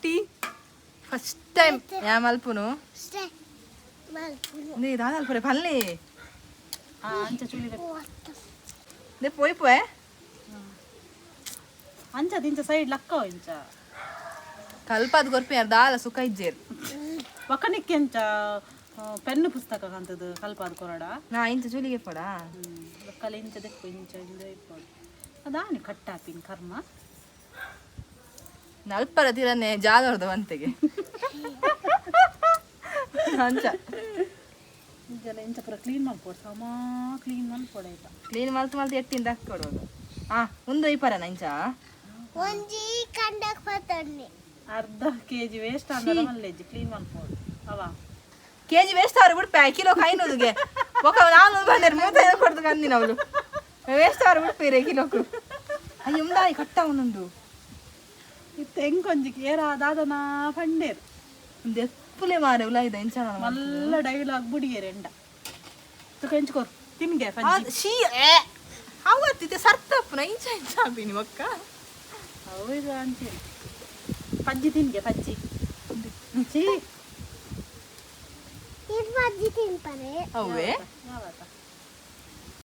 Tea. First time yeah ಮಲ್ಪುನು. ನೇ ದಾದ ಅಲ್ಪರೆ ಪಲ್ಲೆ. ಅಂಚ ಚುಳಿ. ನೇ ಪೋಯ್ ಪೋಯ್. ಅಂಚ ದಿಂಚ ಸೈಡ್ ಲಕ್ಕ ಇಂಚ. ಕಲ್ಪದ್ ಕೊರ್ಪಿ ದಾಲ ಸುಖ ಇಜ್ಜೇರ್. ಒಕ್ಕನಿಕ್ಕೆ ಎಂಚ ಪೆನ್ನು ಪುಸ್ತಕ ಕಾಂತದ ಕಲ್ಪಾದ ಕೊರಡ. ನಾ ಇಂಚ ಚುಲಿಗೆ ಪೋಡ. ಒಕ್ಕಲೆ ಇಂಚ ದೆಕ್ಕು, ಇಂಚ ಇಂಚ ಇಪ್ಪೊಡು. ಅದಾನಿ ಕಟ್ಟಾಪಿನ್ ಕರ್ಮ. ನಲ್ಪರ ತಿರನೆ ಜಾಗರದ ವಂತೆಗೆ ಅಂಚ. ಇಂಚಲ ಇಂಚ ಪೂರ ಕ್ಲೀನ್ ಮಲ್ಪೊಡು, ಸಮ ಕ್ಲೀನ್ ಮಲ್ಪೊಡು ಆಯ್ತಾ? ಕ್ಲೀನ್ ಮಲ್ತು ಮಲ್ತು ಎಟ್ಟಿಂದ ಕೊಡೋದು. ಆ ಒಂದು ಇಪ್ಪರನ ಇಂಚ. ಒಂಜಿ ಕಂಡಕ್ ಪತ್ತೊನ್ನಿ. ಅರ್ಧ ಕೆಜಿ ವೇಸ್ಟ್ ಅಂದ್ರೆ ಮಲ್ಲೆಜ್ಜಿ, ಕ್ಲೀನ್ ಮಲ್ಪೊಡು ಅವ. ಕೆಜಿ ವೇಸ್ಟ್ ಆರು ಬಿಡ್ಪೆ, ಕಿಲೋ ಕೈನೋದುಗೆ ఒక ನಾಲ್ಕು ಬಂದರೆ 35 ಕೊಡ್ದು ಕಂದಿನ ಅವಳು. ವೇಸ್ಟ್ ಆರು ಬಿಡ್ಪೇರೆ ಕಿಲೋಕು. ಅಯ್ಯೋ, ಉಂಡಾಯಿ ಕಟ್ಟ ಉಂಡು. ಇತ್ತೆ ಎಂಕೊಂಜಿ ಏರ ದಾದನಾ ಪಂಡೇರು. ಒಂದು ಎಪ್ಪುಲೆ ಮಾರೆ ಉಲ ಇದೆ ಇಂಚ. ಮಲ್ಲ ಡೈಲಾಗ್ ಬುಡಿಯೇರೆ ಎಂಡ ತುಕ ಎಂಚ್ಕೋರ್ ತಿನ್ಗೆ ಪಜ್ಜಿ. She ಅವತ್ತಿತ್ತೆ ಸರ್ತಪ್ಪನ ಇಂಚ ಇಂಚ ಆಪಿನಿ ಒಕ್ಕ. ಅವು ಇದು ಅಂಚೇರಿ ಪಜ್ಜಿ ತಿನ್ಗೆ ಪಜ್ಜಿ ಚೀ. ಇದು ಬಜ್ಜಿ ತಿನ್ಪರೆ. ಅವೇ. ಯಾವತ್ತ?